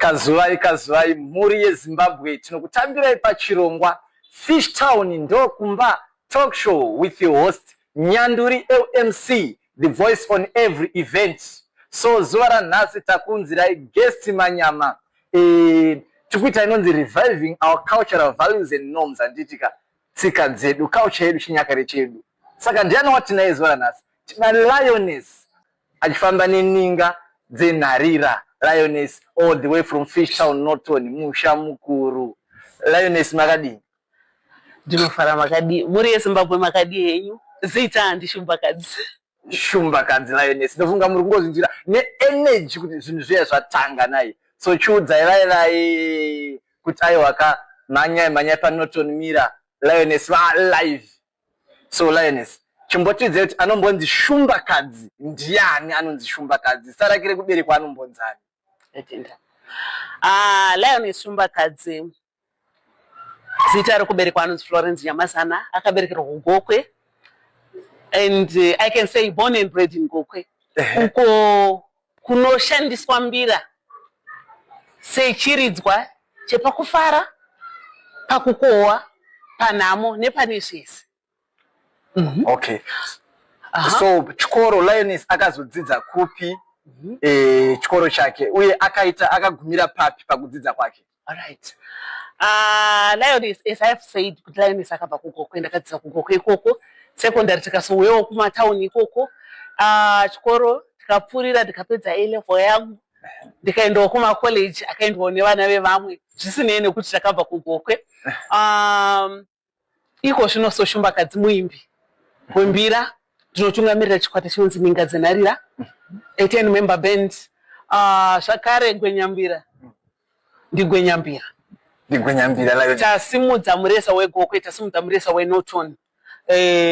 Kazuvai kazuvai mhuri yeZimbabwe, tinokutambirai pachirongwa Fish Town Ndokumba Talk Show with your host Nyanduri LMC, the voice on every event. So zuva ranhasi takuunzirai guest manyama, tikuita inonzi reviving our cultural values and norms, handitika? Tsika dzedu, culture yedu, chinyakare chedu. Saka ndiani watinaye zuva ranhasi? Tina Lioness achifamba neninga dzenharira. Lioness all the way from Fish Town, Norton, musha mukuru. Lioness, makadini? Ndinofara, makadii mhuri yeZimbabwe? Makadii henyu? Zita handishumbakadzi. Shumbakadzi Lioness, ndofunga muri kungozvinzwira neenergy kuti zvinhu zviya zvatanga nai. So chiudzai vaivai kuti aiwaka, mhanyai mhanyai paNorton, mira Lioness valive. So Lioness, chimbotiudzai kuti anombonzi Shumbakadzi ndiani? Anonzi Shumbakadzi, zita rake rekuberekwa anombonzani? Atenda. Lioness Shumbakadzi, zita rekuberekwa anonzi Florence Nyamazana, akaberekerwa kuGokwe and I can say born and bred in Gokwe, uko kunoshandiswa mbira sechiridzwa chepakufara, pakukohwa, panhamo nepane zvese. Okay. So chikoro, Lioness akazodzidza kupi? Chikoro chake, uye akaita akagumira papi pakudzidza kwake? Alright. Lioness, as I've said, kuti Lioness akabva kuGokwe, ndakadzidza kuGokwe ikoko. Secondary tikazouyawo kumatauni ikoko. Chikoro tikapfuurira, ndikapedza A level yangu, ndikaendawo kumacollege akaendwawo nevana vevamwe, zvisinei nekuti takabva kuGokwe. Iko zvino so Shumbakadzi muimbi wembira, ndinotungamirira chikwata chinonzi Ninga Dzenharira, a 10 member band. Zvakare gwenyambira ndigwenyambira. Ndigwenyambira, Lioness. Tasimudza mureza weGokwe, tasimudza mureza weNorton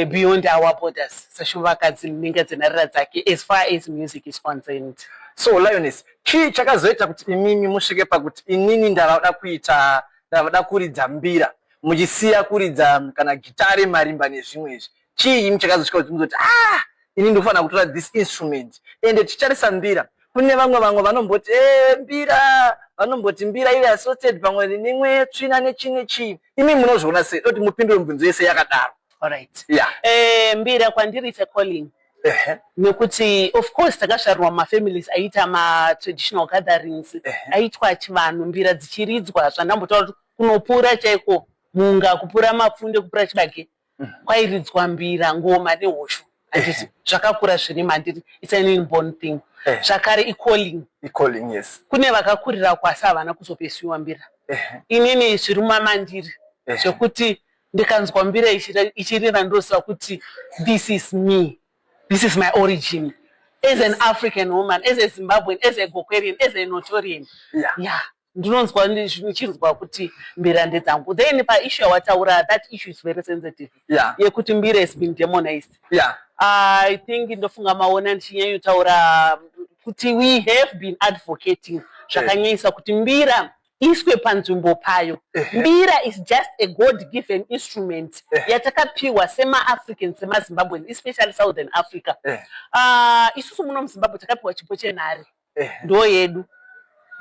beyond our borders saShumbakadzi Ninga Dzenharira dzake as far as music is concerned. So Lioness, chii chakazoita kuti imimi musvike pakuti inini ndavada kuita, ndavada kuridza mbira, muchisiya kuridza kana gitare, marimba nezvimwe izvi? Chii imi chakazosvika kuti muzoti, "Ah, ini ndofanira kutora this instrument"? Ende tichitarisa mbira, kune vamwe vanomboti mbira, vanomboti mbira iri associated pamwe nemwe tsvina nechii nechii. Imi munozviona sei? Doti mupindure mibvunzo yese yakadaro. Alright. Mbira kwandiri it's a calling, nekuti of course takazvarwa mumafamilies aiita matraditional gatherings, aitwa chivanhu, mbira dzichiridzwa. Zvandambotaura kuti kunopura chaiko, munga kupura mapfunde, kupura chibage, kwairidzwa mbira, ngoma nehosho, handiti? Zvakakura zviri mandiri, it's an inborn thing. Zvakare icalling. Icalling, yes. Kune vakakurira kwasi havana kuzopesiwa mbira. Inini zviri mamandiri, zvekuti ndikanzwa mbira ichirira ndoziva kuti this is me, this is my origin as an African woman, as a Zimbabwean, as a Gokwerian, as a Notorian. Yeah, ndinonzwa ndichinzwa kuti mbira ndedzangu. Then paissue yawataura, that issue is very sensitive, yekuti mbira has been demonized. I think ndofunga maona ndichinyanyotaura kuti we have been advocating zvakanyanyisa kuti mbira iswe panzvimbo payo. Mbira is just a God given instrument yatakapiwa semaAfricans, semaZimbabwean, especially Southern Africa. Isusu muno muZimbabwe takapiwa chipo chenhare, ndo yedu.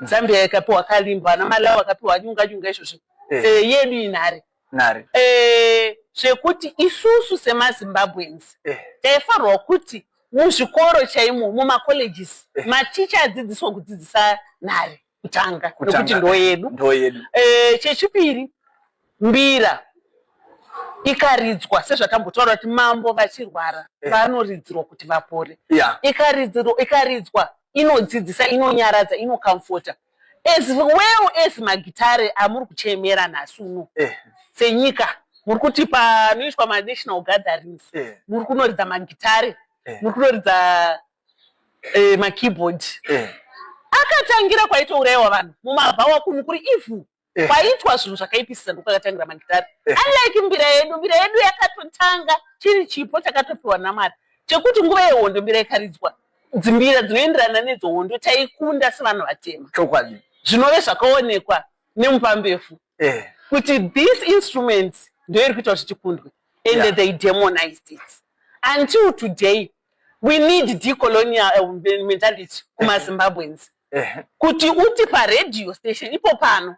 Zambia ikapiwa kalimba, naMalawi akapiwa nyunga nyunga izvozvo. Yedu inhare. Nhare. Zvekuti isusu semaZimbabweans taifanirwa kuti muzvikoro chaimo, mumacolleges, maticha adzidziswa kudzidzisa nhare kutanga, nekuti ndo yedu. Ndo yedu. Chechipiri, mbira ikaridzwa, sezvatambotaura kuti mambo vachirwara vanoridzirwa kuti vapore, ikaridzwa inodzidzisa, inonyaradza, inocomforta, as well as magitare amuri kuchemera nhasi uno. Senyika muri kuti panoitwa manational gatherings muri kunoridza magitare, muri kunoridza makeyboard. Akatangira kwaitourayiwa vanhu mumabhawa, kunhu kuri evil, kwaitwa zvinhu zvakaipisisa, ndokwakatangira magitare. Unlike mbira yedu, mbira yedu yakatotanga chiri chipo chakatopiwa naMwari, chekuti nguva yehondo mbira ikaridzwa, dzimbira dzinoenderana nedzehondo, taikunda sevanhu vatema. Zvinove zvakaonekwa nemupambefu kuti this instrument ndoiri kuita kuti tikundwe, and they demonized it until today. We need decolonial mentality kumaZimbabweans. Kuti uti paradio station ipo pano,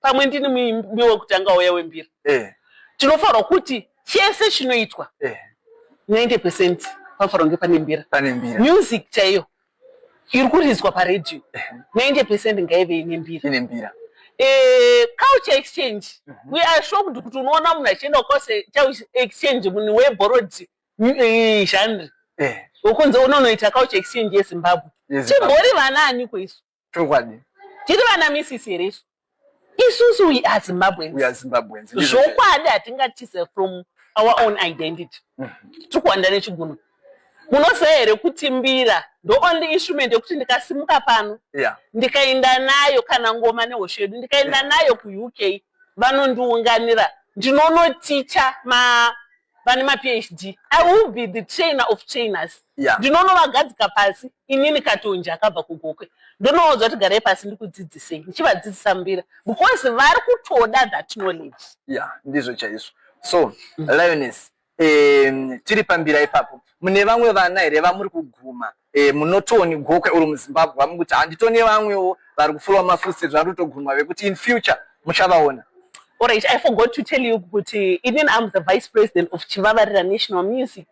pamwe ndini muimbi wekutanga uya wembira, tinofanirwa kuti chese chinoitwa, 90% panofanirwa kunge pane mbira. Pane mbira. Music chaiyo iri kuridzwa paredhiyo, 90% ngaive ine mbira. Ine mbira. Culture exchange, we are shocked kuti unoona munhu achienda kuculture exchange, munhu weborrowed genre, wekunze unonoita culture exchange yeZimbabwe. YeZimbabwe. Timbori vana aniko isu? Tiri vana misisi here isu? Isusu we are Zimbabweans. We are Zimbabweans. Zvokwadi hatingatize from our own identity. Tiri kuwanda nechigunwe. Munoziva here kuti mbira ndo only instrument yekuti ndikasimuka pano, ndikaenda nayo, kana ngoma nehosho yedu, ndikaenda nayo kuUK, vanondiunganira, ndinonoticha ma vane maPhD. I will be the trainer of trainers. Ndinonovagadzika pasi inini Katonji akabva kuGokwe, ndonoudza kuti garai pasi ndikudzidzisei, ndichivadzidzisa mbira because vari kutoda that knowledge. Yeah, ndizvo chaizvo. So Lioness, tiri pambira ipapo, mune vamwe vana here vamuri kuguma muNorton, Gokwe uri muZimbabwe, vamukuti handitone vamwewo vari kufollowa mafootsteps, vari kutoguma, vekuti in future muchavaona? Alright, I forgot to tell you kuti inini I'm the vice president of Chivavarira National Music,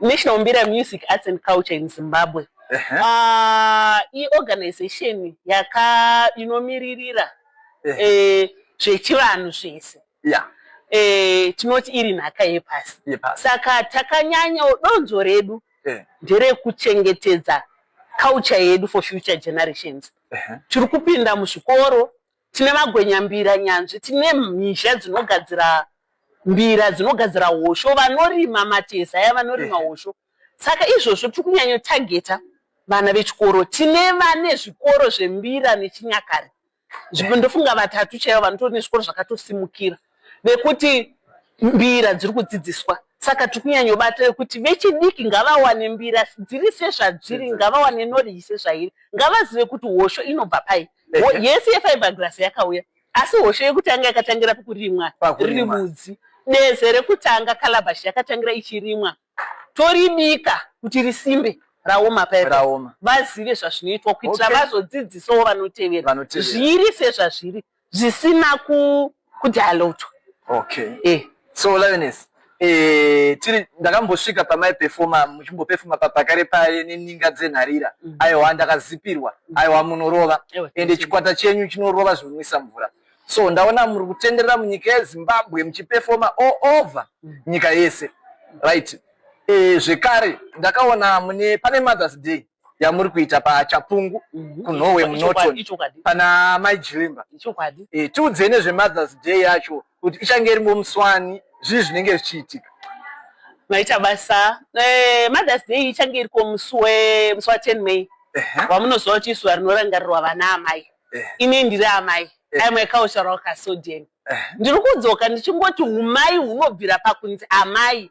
National Mbira Music Arts and Culture in Zimbabwe. Iorganization yaka inomiririra zvechivanhu zvese. Tinoti iri nhaka yepasi. Yepasi. Saka takanyanya donzvo redu nderekuchengetedza culture yedu for future generations. Tiri kupinda muzvikoro, tine magwenyambira nyanzvi, tine mhizha dzinogadzira mbira, dzinogadzira hosho, vanorima mateza aya, vanorima hosho. Saka izvozvo tiri kunyanyotageta vana vechikoro. Tine vane zvikoro zvembira nechinyakare, ndofunga vatatu chaivo vanotori nezvikoro zvakatosimukira vekuti mbira dziri kudzidziswa. Saka tiri kunyanyobata kuti vechidiki ngavawane mbira dziri sezvadziri, ngavawane knowledge sezvairi, ngavazive kuti hosho inobva pai. Yese yefiberglass yakauya, asi hosho yekutanga yakatangira pakurimwa. Pakurimwa. Riri mudzi deze rekutanga, calabash yakatangira ichirimwa, toribika kuti risimbe, raoma paipa. Raoma. Vazive zvazvinoitwa kuitira vazodzidzisawo vanotevera. Vanotevera. Zviri sezvazviri, zvisina kudilutwa. So Lioness, tiri ndakambosvika pamaipefoma, muchimbopefoma papakare paye neninga dzenharira. Aiwa, ndakazipirwa. Aiwa, munorova. Ende chikwata chenyu chinorova zvinonwisa mvura. So ndaona muri kutenderera munyika yeZimbabwe muchipefoma all over nyika yese, right? Zvekare ndakaona mune pane Mother's Day yamuri kuita paChapungu, kuNhowe, muNorton, pana Mai Jilimba. Tiudzei nezveMother's Day yacho, kuti ichange irimo muswani, zvii zvinenge zvichiitika? Maita basa. Mother's Day ichange iriko musi wa10 May, wamunoziva kuti izuva rinorangarirwa vana amai. Ine ndiri amai. I'm a cultural custodian. Ndiri kudzoka ndichingoti umai hunobvira pakunzi amai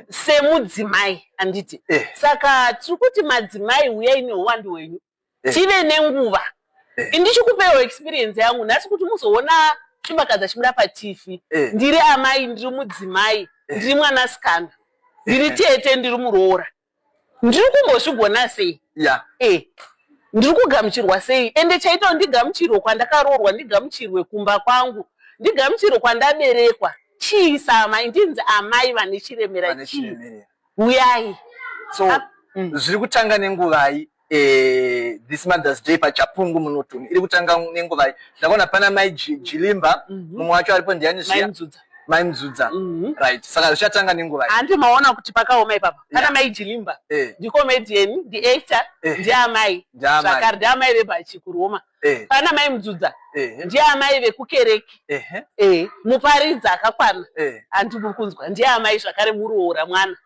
semudzimai, handiti? Saka tiri kuti madzimai, uyai neuwandu hwenyu, tive nenguva. Ndichikupewo experience yangu nhasi kuti muzoona Chimbakadza chibuda paTV. Ndiri amai, ndiri mudzimai, ndiri mwanasikana, ndiri tete, ndiri muroora. Ndiri kumbozvigona sei? Ndiri kugamuchirwa sei? Ende chaitawo ndigamuchirwe kwandakaroorwa, ndigamuchirwe kumba kwangu, ndigamuchirwe kwandaberekwa, chii? Saamai ndinzi amai vane chiremera. Vane chii? Chiremera. Uyai. So Ah, zviri kutanga nenguvai this Mother's Day paChapungu muNorton? Iri kutanga nenguvai? Ndakaona pana Mai Jilimba, mumwe wacho aripo ndiani zviya? Mai Mudzudza. Mai Mudzudza. Right, saka zvichatanga nenguvai? Handi maona kuti pakaoma ipapa pana Mai Jilimba, ndicomedian, ndiactor, ndiamai. Ndiamai. Zvakare ndiamai vebhachi kuRoma. Pana Mai Mudzudza, ndiamai vekukereke, muparidzi akakwana. Handi muri kunzwa? Ndiamai zvakare, muroora, mwana.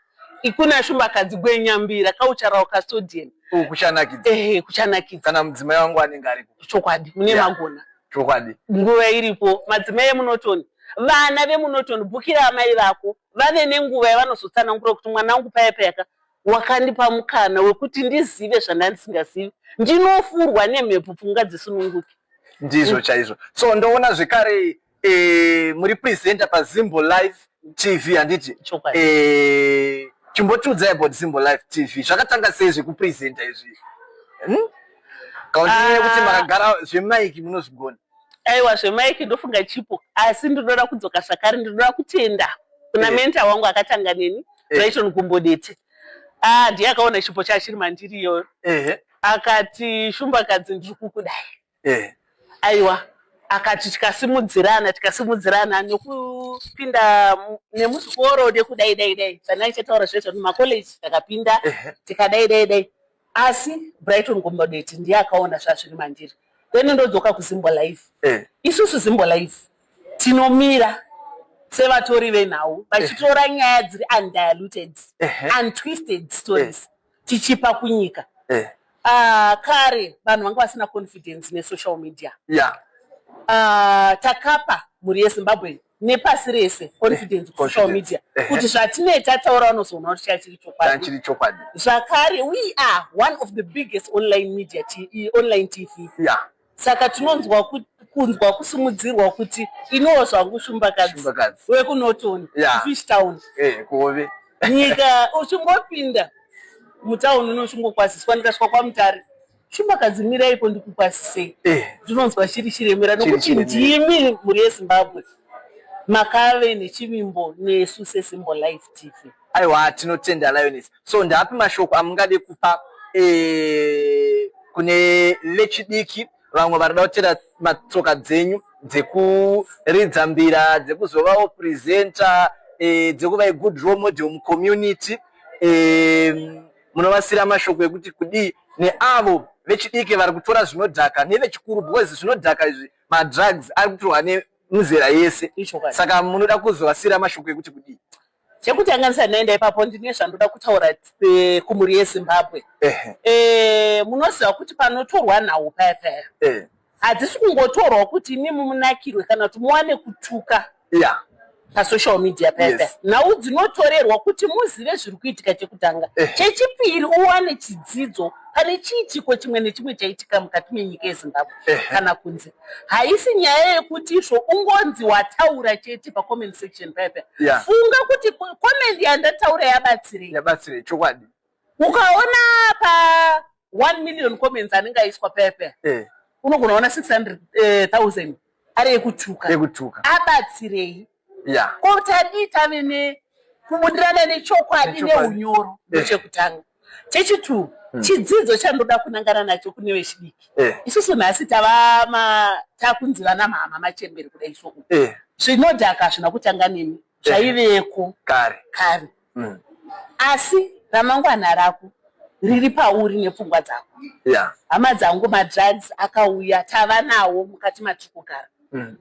Ikuna Shumbakadzi Gwenyambira, cultural custodian. Uku kuchanakidza. Ehe, kuchanakidza. Kana mudzimai wangu anenge aripo. Chokwadi, mune magona. Nguva iripo, madzimai emuNorton, vana vemuNorton, bhukira amai vako vave nenguva yavanozotsanangura kuti mwana wangu paya payaka wakandipa mukana wekuti ndizive zvandandisingazivi, ndinofurwa nemhepo, pfungwa dzisununguke. Ndizvo chaizvo. So ndoona zvekare muri presenter paZimbo Live TV, handiti? Chokwadi. Chimbotiudzai about Zimbo Live TV, zvakatanga sei zvekupresenta izvi? Kaunti yekuti makagara zvemaiki munozvigona. Aiwa, zvemaiki ndofunga chipo, asi ndinoda kudzoka zvakare, ndinoda kutenda kuna mentor wangu akatanga neni, Brighton Gumbodete. Ah, ndiye akaona chipo chachiri mandiri iyoyo. Akati, "Shumbakadzi, ndiri kukudai." Aiwa, akati tikasimudzirana, tikasimudzirana nekupinda nemuzvikoro, nekudai dai dai zvandaichataura zvezvo, mumakoleji takapinda, tikadai dai dai, asi Brighton Gumbodete ndiye akaona zvazviri mandiri. Then ndodzoka kuZimbo Live. Isusu Zimbo Live tinomira sevatori venhau vachitora nyaya dziri undiluted, untwisted stories, tichipa kunyika. Kare vanhu vanga vasina confidence nesocial media. Takapa mhuri yeZimbabwe nepasi rese confidence kusocial media, kuti zvatinee tataura vanozoona kuti chachiri chokwadi. Chiri chokwadi. Zvakare, we are one of the biggest online media, online TV. Saka tinonzwa kunzwa kusimudzirwa kuti iniwo zvangu Shumbakadzi Shumbakadzi wekuNorton, Fish Town, Kuhove. Nyika uchingopinda mutauni unochingokwaziswa. Ndikasvika kwaMutare, "Shumbakadzi, miraipo ndikukwazisei." Ndinonzwa chiri chiremera, Chiri nokuti chiremera. ndimi mhuri yeZimbabwe makave nechivimbo nesu seZimbo Live TV. Aiwa, tinotenda, Lioness. So ndapi mashoko amungade kupa kune vechidiki, vamwe varida kutera matsoka dzenyu dzekuridza mbira, dzekuzovawo presenter, dzekuva good role model mucommunity? Munovasira mashoko ekuti kudii neavo vechidiki vari kutora zvinodhaka nevechikuru? Because zvinodhaka izvi, madrugs, ari kutorwa nemizera yese. Ichokwadi. Saka munoda kuzovasira mashoko ekuti kudii? Chekutanga, ndisati ndaenda ipapo, ndine zvandoda kutaura kumhuri yeZimbabwe. Munoziva kuti panotorwa nhau paya paya, hadzisi kungotorwa kuti imimi munakirwe kana kuti muwane kutuka pasocial media paya paya. Nhau dzinotorerwa kuti muzive zviri kuitika, chekutanga. Chechipiri, uwane chidzidzo pane chiitiko chimwe nechimwe chaitika mukati menyika yeZimbabwe kana kunze. Haisi nyaya yekuti izvo ungonzi wataura chete pacomment section paya paya. Funga kuti comment yandataura yabatsirei. Yabatsirei, chokwadi. Ukaona pa 1 million comments anenge aiswa paya paya, unogona kuona 600,000 ari ekutuka. Ekutuka. Abatsirei? Ko tadii tave nekubudirana nechokwadi Nechokwadi. neunyoro? Ndochekutanga. Chechitu, chidzidzo chandoda kunangana nacho kune vechidiki. Isusu nhasi tava takunzi vana mhama machemberi kudai, so zvinodhaka hazvina kutanga nemi, zvaiveko kare. Kare. Asi ramangwana rako riri pauri nepfungwa dzako. Hama dzangu, madrugs akauya, tava nawo mukati matiri kugara.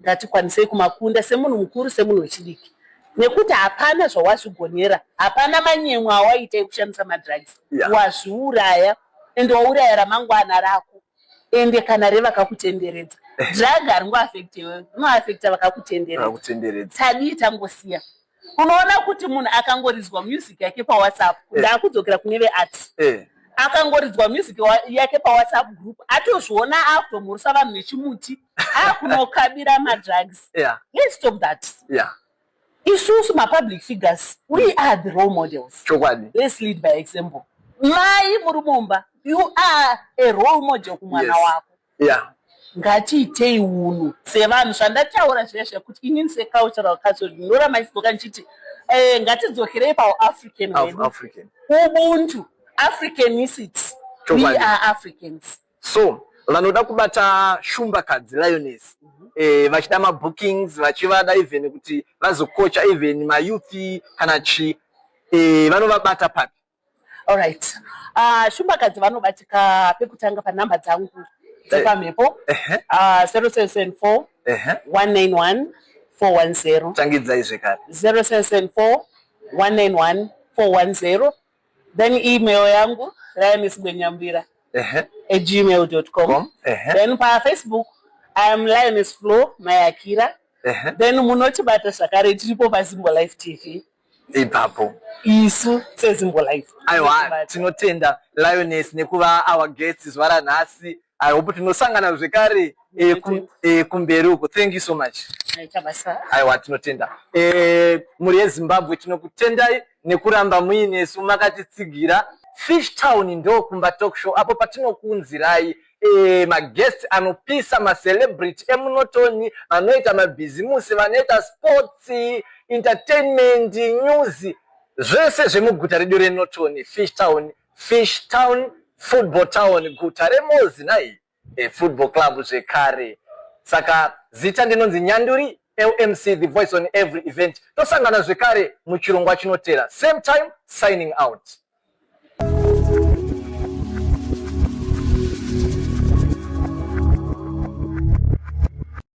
Ngatikwanisei kumakunda semunhu mukuru, semunhu wechidiki, nekuti hapana zvawazvigonera, hapana manyemwe awaita ekushandisa madrugs. Wazviuraya, ende wauraya ramangwana rako, ende kana revakakutenderedza. Drug haringoafekte iwewe, rinoafekta vakakutenderedza. Vakutenderedza. Tadii tangosiya? Unoona kuti munhu akangoridzwa music yake paWhatsApp, ndakudzokera kune veart, akangoridzwa music yake paWhatsApp group, atozviona akutomhurisa vanhu nechimuti, akunokabira madrugs. Let's stop that. Isusu mapublic figures, we are the role models. Let's lead by example. Mai muri mumba, you are a role model kumwana wako. Ngatiitei unhu sevanhu. Zvandataura zviya zvekuti inini secultural council ndinoramba ndichidzoka ndichiti ngatidzokerei pauAfrican hwedu, African. Ubuntu, Africanicity. We are Africans. So vanoda kubata Shumbakadzi Lioness, vachida mabookings, vachivada even kuti vazokocha even mayouth kana chi, vanovabata papi? Alright, Shumbakadzi vanobatika pekutanga panhamba dzangu dzepamhepo, 0774 191 410. Tangidzai zvekare. 0774 191 410. Then email yangu, lionesgwenyambira @gmail.com. Com. Then paFacebook I am Lioness Flow Mayakira. Then munotibata zvakare, tiripo paZimbo Live TV. Ipapo. Isu seZimbo Live. Aiwa, tinotenda, Lioness, nekuva our guest zuva ranhasi. I hope tinosangana zvekare kumberi uko. Thank you so much. Aita basa. Aiwa, tinotenda. Mhuri yeZimbabwe, tinokutendai nekuramba muinesu makatitsigira. Fish Town Ndokumba Talk Show, apo patinokuunzirai Maguest anopisa, macelebrity emuNorton, vanoita mabhizimusi, vanoita sports, entertainment, news, zvese zvemuguta redu reNorton. Fish Town, Fish Town, Football Town, guta remozi nai Football Club zvekare. Saka zita ndinonzi Nyanduri LMC, the voice on every event. Tosangana zvekare muchirongwa chinotera, same time. Signing out.